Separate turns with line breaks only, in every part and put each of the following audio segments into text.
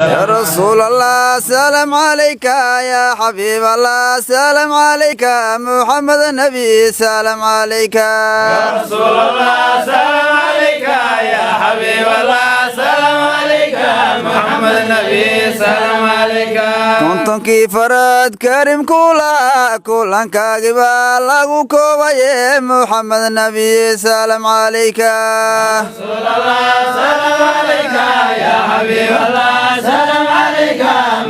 يا رسول الله سلام عليك، يا حبيب الله سلام عليك، محمد النبي سلام عليك.
يا رسول الله سلام عليك، يا حبيب الله سلام عليك، محمد النبي سلام عليك.
50kii farad karim kula kulankaagiba lagu koobaye, Muxamed Nabiy salam calayka.
رسول الله سلام عليك، يا حبيب الله سلام عليك،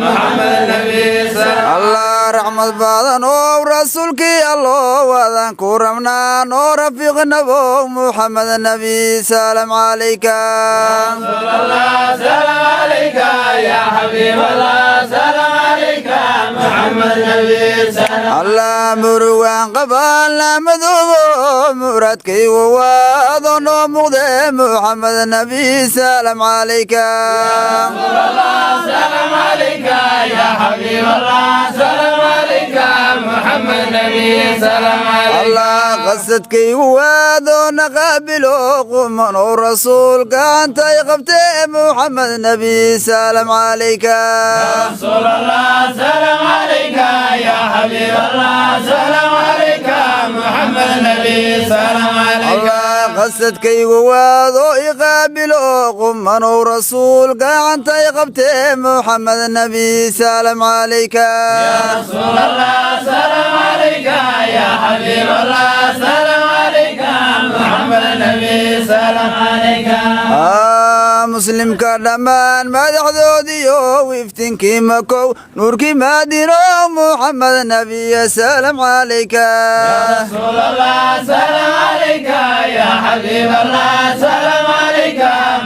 محمد النبي سلام.
Allah raxmad badan oo rasuulkii Allo wadan ku rabnaa noo rafiiqnabow, Muxamed Nabiy salam calayka.
رسول الله سلام عليك، يا حبيب الله سلام عليك، محمد النبي سلام.
Allah murugaan qabaan la madoobo muradkaygu waado noo muuqde, Muxamed Nabiy salam calayka.
رسول الله سلام عليك، يا حبيب الله سلام عليك، محمد النبي سلام عليك.
Allah qasadkaygu waadoona qaabilo qumanow rasuul gacantay qabtee, Muxamed Nabiy salam calayka.
رسول الله سلام عليك، يا حبيب الله سلام عليك، محمد النبي سلام عليك.
Allah qasadkaygu waado iqaabilo qumanow rasuul gacantay qabtee, Muxamed Nabiy salam calayka.
يا رسول الله سلام عليك، يا حبيب الله سلام عليك، محمد النبي سلام عليك.
Muslimka dhammaan madaxdoodiyo iftinkii Makow nuurkii Maadino, Muxamed Nabiy salam calayka.
يا رسول الله سلام عليك، يا حبيب الله سلام عليك،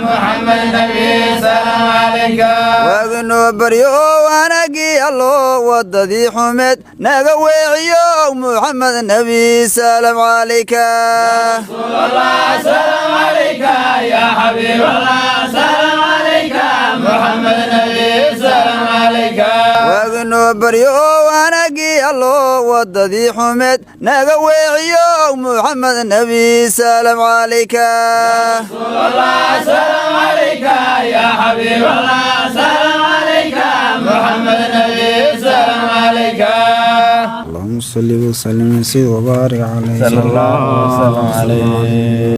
محمد النبي سلام عليك.
Waaginoo baryo wanagii Allo wadadii xumeed naga weeciyo, Muxamed Nebi salam calayka.
رسول الله سلام عليك، يا حبيب الله سلام عليك، محمد النبي سلام عليك.
Waaginoo baryo wanagii Allo wadadii xumeed naga weeciyo, Muxamed Nebi salam calayka.
رسول الله سلام عليك، يا حبيب الله سلام عليك، محمد النبي سلام عليك.
اللهم صل وسلم وزد وبارك عليه.
صلى الله وسلم عليه.